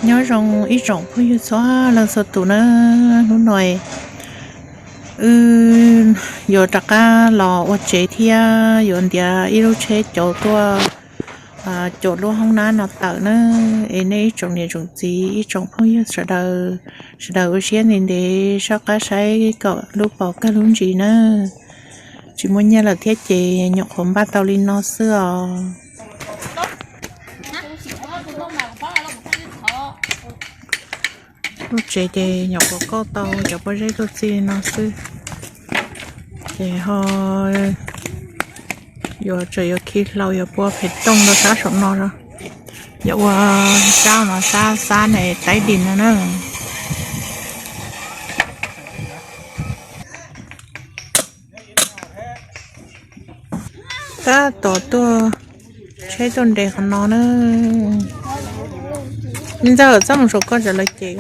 Nyob zoo ib tsoom phooj ywg txhua leej txhua tus nawb. Hnub no wb yuav rov qab los ua tsev thiab yuav ntiav ib lub tsheb cauv tuaj cuam lub hoob nab no tawm nawb. Es nej ib tsoom niam tsoom txiv ib tsoom phooj ywg sawv daws, sawv daws ua siab ntev ntev soj qab saib kom lub pom kawg lub ntsis nawb. Tsis muaj nyiaj lawm thiab ces nyuam qhuav npaj tau li no xwb os. Lub tsev ces nyuam qhuav kauj tau cov pob zeb tuaj txij no xwb. Ces ho yuav tsam yuav khi hlau yuav pua phem tooj rau sab saum no, yuav ua sab no sab xab ne taib dis no na. Tab tom tuaj, tsheb tuaj nres qhov no na. Ntxawg, txhob mus saum koj tsam lawv cem.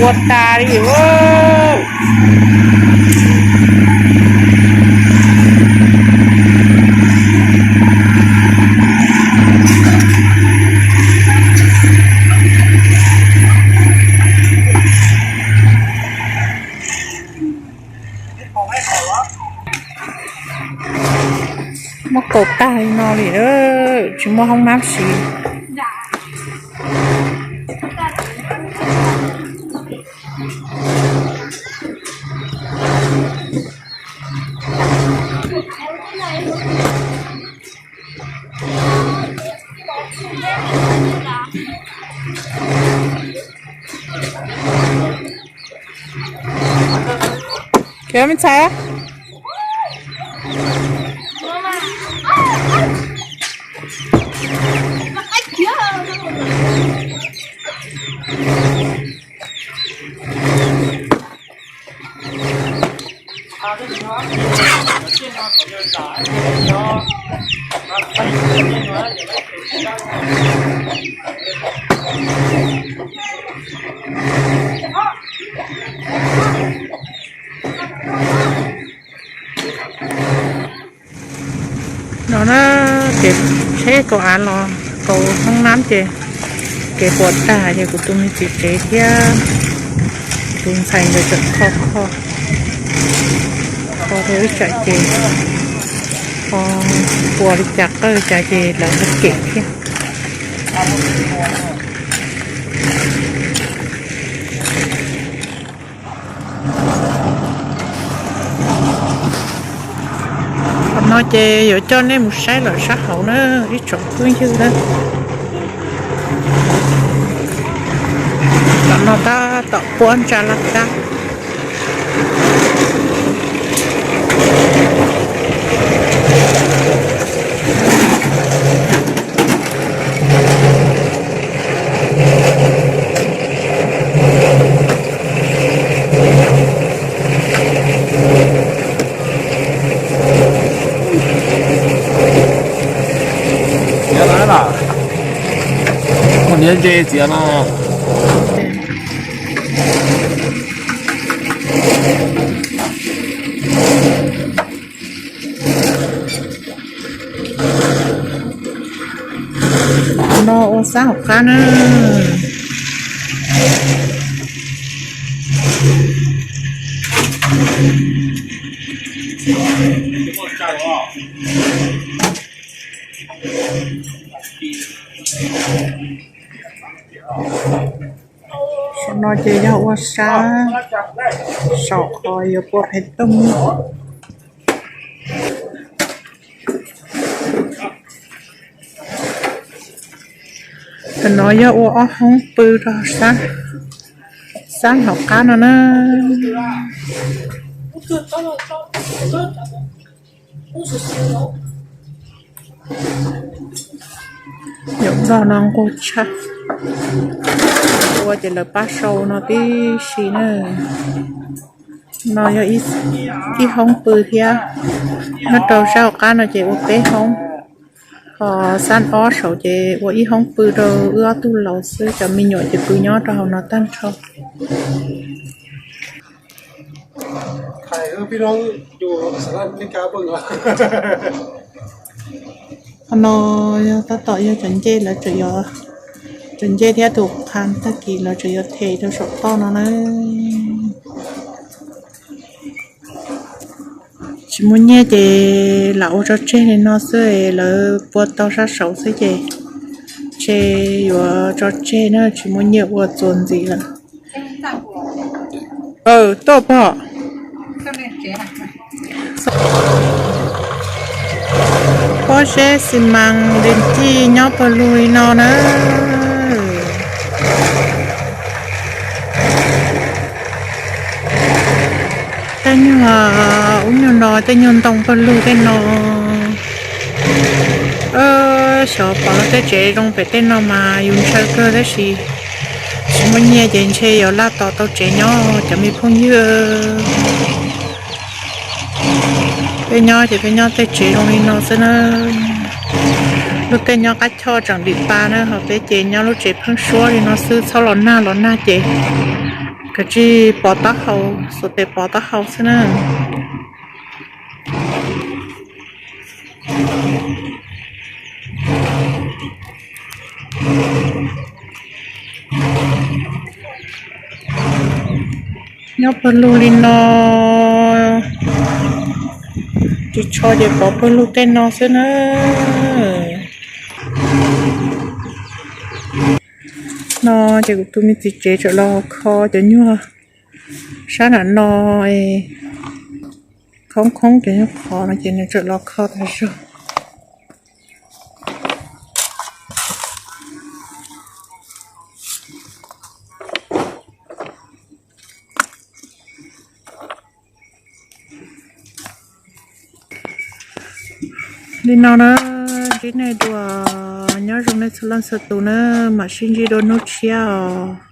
Ua tas li. Muab kaus tag li no li, tsis muaj hoob nab siv. Khiav me ntxhais. No na, ces tsheb kaus av los kaus hoob nab ces kev puas tag ces kuv tus me txiv tsev thiab tus ntxhais nkawd tseem kho kho, kho rau ib tsam ces ho puas li cas qawj li cas ces lawv ho kem thiab. Qhov no ces yuav coj nej mus saib lawm sab hauv na, ib tsoom phooj ywg na. Tom no tab tom puab ntsa laj kab. Txiav na, niag ntses txiav no. No ua sab hauv qab na. Saum no ces yog ua sab, saum qhov yuav pua phev tooj. Tam no yog ua ob hoob pw rau sab, sab hauv qab no na. Yaum nplog no nquag tshaj, ua ces lawv pab sau no tib si na. No yog ib hoob pw thiab, nyob rau sab hauv qab no ces ua peb hoob, ho xab ob saud ces ua ib hoob pw rau wb ob tug laus xwb, cov me nyuam ces pw nyob rau hauv no tag nrho. Qhov no yog tab tom yog cov ncej lawv, cov ncej thiab tus qha tag kis lawv tseem yuav them rau saum toj no na. Tsis muaj nyiaj ces lam ua tso tseg li no xwb, lawv pua tau sab saud xwb ces ntshe yuav tso tseg na, tsis muaj nyiaj ua txuas ntxiv lawm. Tuaj pog. Pob zeb xi mas li cij nyob pawg lug li no na. Tej nyuag ub nyuag no, tej nyuag ntoo pawg lug tej no. Xyov pom lub tej tsev zoo pem tej no mas yus ntshaw kawg tab sis tsis muaj nyiaj ces ntshe yuav laj tos tau tsev nyob cov me phooj ywg. Peb nyob ces peb nyob tej tsev zoo li no xwb na. Lub tej nyob qab choj tseem dim pa na, ho peb ces nyob lub tsev pheeb suab li no xwb, txhob los nag los nag ces Kav tsij pov taub hau, xuas tes pov taub hau xwb na. Nyob pawg lug li no, ris tsho ces pov pawg lug tej no xwb na. No ces kuv tus me txiv tsev tseem los kho cov nyuag sab nram no, khoob khoob cov nyuag qhov no ces nws tseem los kho tas zog. Li no na, ntsib nej dua, nyob zoo nej txhua leej txhua tus na, mam sib ntsib dua hnub tshiab os.